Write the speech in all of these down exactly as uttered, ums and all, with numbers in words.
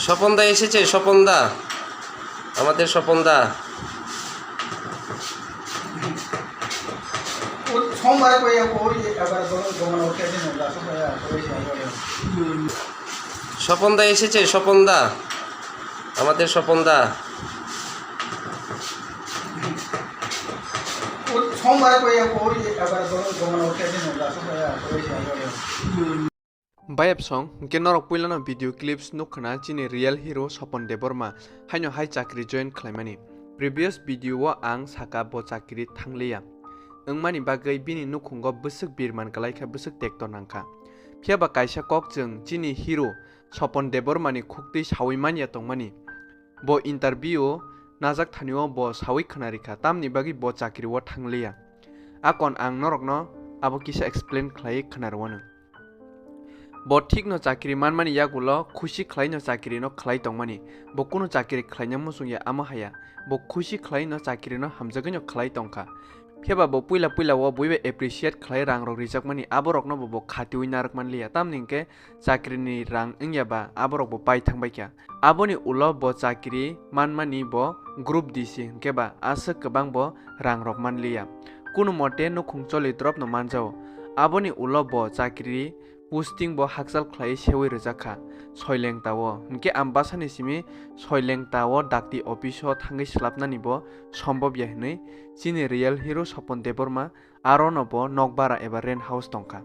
স্বপন দা এসেছে, স্বপন দা, আমাদের স্বপন দা। ও সোমবার করে ওই আবার গরম গরম ওকে দিন ওটা সব ওই ওই ওই। স্বপন দা এসেছে, স্বপন দা, আমাদের স্বপন দা। ও সোমবার করে ওই আবার গরম গরম ওকে দিন ওটা সব ওই ওই ওই। Bayapsong, hwnkhe norok puilano video clips nukkhwna chini real hero Sopon Debbarma haino hai chakri join khlaimani. Previous video o ang saka bo chakri thangliya. Wngmani bagwi bini nukhungo bwswk birman kalaikha, bwswk tekto nangkha. Phiyaba kaisa kok chwng chini hero Sopon Debbarmani khuktwi sawi manya tongmani. Bo interview o najak thani o bo sawi khwnarikha, tamni bagwi bo chakri o thangliya. Akon ang norokno abo kisa explain khlaiwi khwnarwano. Bo thikno chakri manmani yagulo khusi khlaino chakri no khlai tongmani. Bo kunu chakri khlaina muchungya amo haya. Bo khusi khlaino chakri no hamjagwino khlai tongkha. Phiyaba bo puila puila o buibai appreciate khlai rang rok rijakmani, aborokno bo bo khatiwi narwk manliya. Tamni hwnkhe chakrini rang wngya ba aborok bo pai thangbaikha. Aboni ulo bo chakri manmani bo group D C hwnkhe ba aswk kwbang bo rang rok manliya. Kunu mote nukhung choli dropno manjao. Aboni ulo bo chakri posting bo hakchal khlai sewi rwjak kha Soilengta o. Hwnkhe Ambasani simi Soilengta o dakti office o thangwi swlapnani bo sombobya hwnwi chini real hero Sopon Debbarma arono bo nok bara eba rent house tongkha.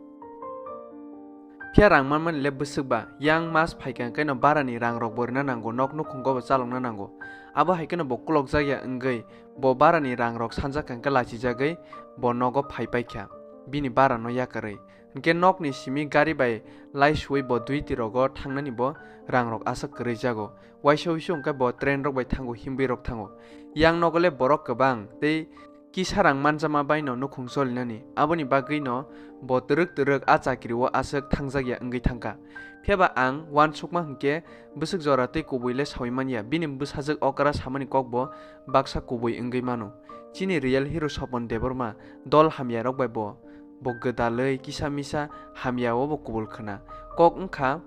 Phiya rang manmani le bwswk ba, yang mas phaikha hwnkhe no barani rang rok bo rina nango, nok nukhungo bo chalokna nango. Abo hai kheno bo kulokjakya wngwi bo barani rang rok sanjakha hwnkhe lachijagwi bo nogo phai paikha bini barano yakarwi. Hwnkhe nokni simi gari bai laisuwi bo duty rogo thangnani bo rang rok aswk kwrwi jago. Waisa wisu hwnkhe bo train rok bai thango, himbwi rok thango. Yang nogo le borok kwbang tei kisa rang manjama baino nukhung cholinani. Aboni bagwino bo twrwk twrwk a chakri o aswk thangjakya wngwi thangkha. Phiyaba ang uansukma hwnkhe bwswk jora tei kubui le sawi manya, bini bwsajwk okra samani kokbo baksa kubui wngwi mano. Chini real hero Sopon Debbarma dol hamyarok bai bo, bo gwdalwi kisa misa hamya o bo kubul khwna. Kok wngkha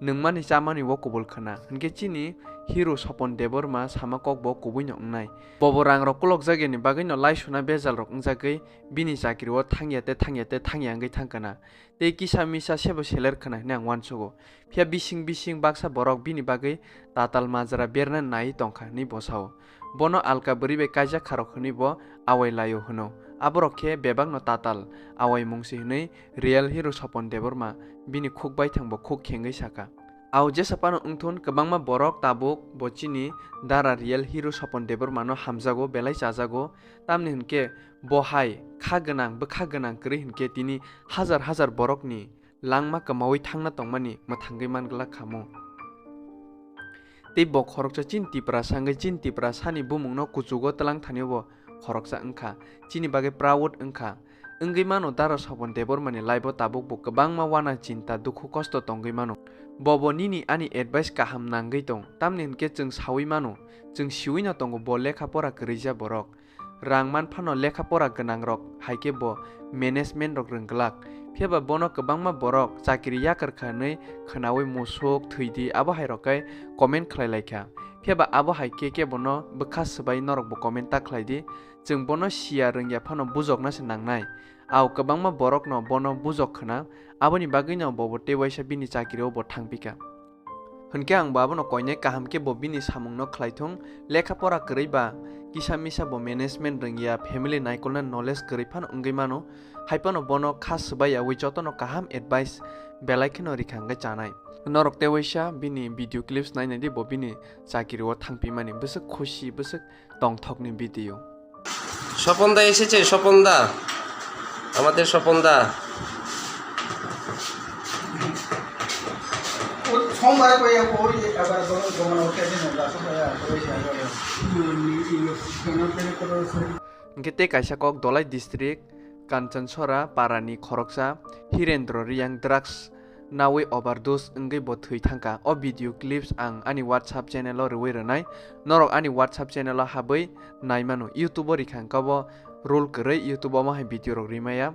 nwngmani chamani o kubul khwna. Hwnkhe chini hero Sopon Debbarma sama kokbo kubuino wngnai. Bobo rang rok kulokjagyani bagwino laisuna bejal rok wngjagwi bini chakri o thangya tei thangya tei thangya wngwi thangkana. Tei kisa misa sebo seler khwna hwnwi ang uansugo. Phiya bising bising baksa borok bini bagwi tatal majra berna nai tongkha hwnwi bo sao. Bono alka bwrwi bai kaijak kharok hwnwi bo awai laio hwno. Aborok khe bebakno tatal awai mungsi hwnwi real hero Sopon Debbarma bini khuk baithang bo khuk khengwi saka. Ao jesa phano wngthun, kwbangma borok tabuk bo chini dara real hero Sopon Debbarmano hamjago, belai chajago. Tamni hwnkhe bo hai kha gwnang, bwkha gwnang kwrwi hwnkhe tini hajar hajar borokni langma kwmaui thangna tongmani mwthangwi man glak kha mo. Tei bo khoroksa chini Tiprasa wngwi chini Tiprasani bumungno kuchugo twlang thani bo khoroksa wngkha, chini bagwi proud wngkha. Wngwi mano dara Sopon Debbarmani life o tabuk bo kwbangma wana chinta dukhu kosto tongwi mano. Bobo nini ani advice kaham nangwi tong, tamni hwnkhe chwng saui mano, chwng siui no tongo bo lekha pora kwrwija borok. Rang man phano lekha pora gwnang rok hai khe bo management rok rwng glak. Phiyaba bono kwbangma borok chakiri yakarkha hwnwi khwnaui musuk, thwidi abo hai rok khe comment khlai lai kha. Phiyaba abo hai khe khe bono bwkha swbai norok bo comment ta khlai di. Chwng bono siya rwngya phano bujokna se nangnai. Ao kwbangma borokno bono bujok khwna, aboni bagwino bobo tei waisa bini chakiri o bo thangpikha. Hwnkhe ang bo abono koinai kaham khe bo bini samungno khlaithung, lekha pora kwrwi ba kisa misa bo management rwngya, family naikolna knowledge kwrwi phano wngwi mano, hai phano bono kha swbai yaui jotono kaham advice belai kheno rikha hwnkhe chanai. Norok tei waisa bini video clips nainai di, bo bini chakiri o thangpimani bwswk khusi, bwswk tongthokni video. Swapan দা এসেছে, স্বপন দা, আমাদের স্বপন দা। ও সোমবার করে ওই আবার গরম গরম ওকে দিন ওটা সব ওই ওই ওই। Hwnkhe tei kaisa kok Dholai district Kanchansora parani khoroksa Hirendra Riyang drugs naui overdose wngwi bo thwi thangkha. O video clips ang ani WhatsApp channel o rwui rwnai. Norok ani WhatsApp channel o habwi nai mano. YouTube o rikha hwnkhe bo rule kwrwi, YouTube o omo hai video rok rimaya.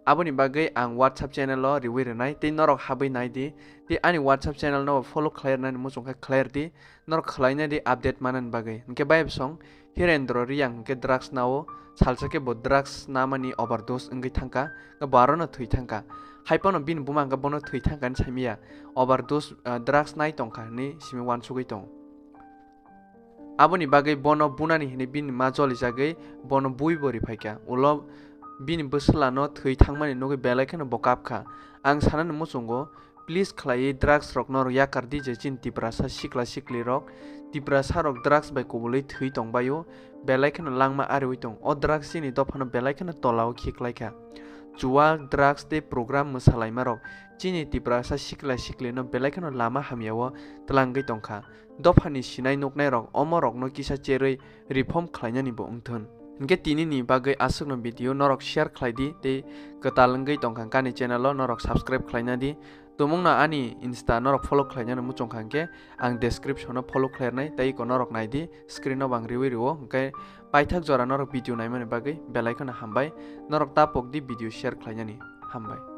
Aboni bagwi ang WhatsApp channel o riwi rwnai, tei norok habwi nai di. Tei ani WhatsApp channel no follow khlai rwnani muchung khe khlai rw di, norok khlai nai di update manani bagwi. Hinkhe bai bwsong Hirendra Reang hinkhe drugs nao, salsa khe bo drugs namani overdose wngwi thangkha, hinkhe bo arono thwi thangkha. Haiphano bini buma hinkhe bono thwi thangkha hinwi saimaya, overdose, ah, drugs nai tongkha hinwi simi uansugwi tongo. Aboni bagwi bono bunani hinwi bini ma jolijagwi bono bui bo riphaikha. Ulo bini bwswlano thwi thangmani nugwi belai kheno bo kapkha. Ang sanani muchungo, please khlaiwi drugs rokno yakar di je chini Tiprasa sikla sikli rok. Tiprasa rok drugs bai kubulwi thwi tongbaio, belai kheno langma ariwi tong. O drugs chini dophano belai kheno tolao khiklaikha. Chuwak, drugs tei program mwsalaima rok chini Tiprasa sikla siklino belai kheno lama hamyao twlangwi tongkha. Dophani sinai nuknairok omorokno kisa cherwi reform khlainani bo wngthun. Hinkhe tinini bagwi aswkno video norok share khlai di tei kwtal wngwi tongkha kani channel o norok subscribe khlaina di. Tumungno ani Insta norok follow khlainani muchungkha hinkhe ang description o follow khlairnai tei iko norok nai di, screen o bo ang riwi rwo. Hinkhe paithak jora norok video naimani bagwi belai kheno hambai. Norok ta pok di video share khlainani. Hambai.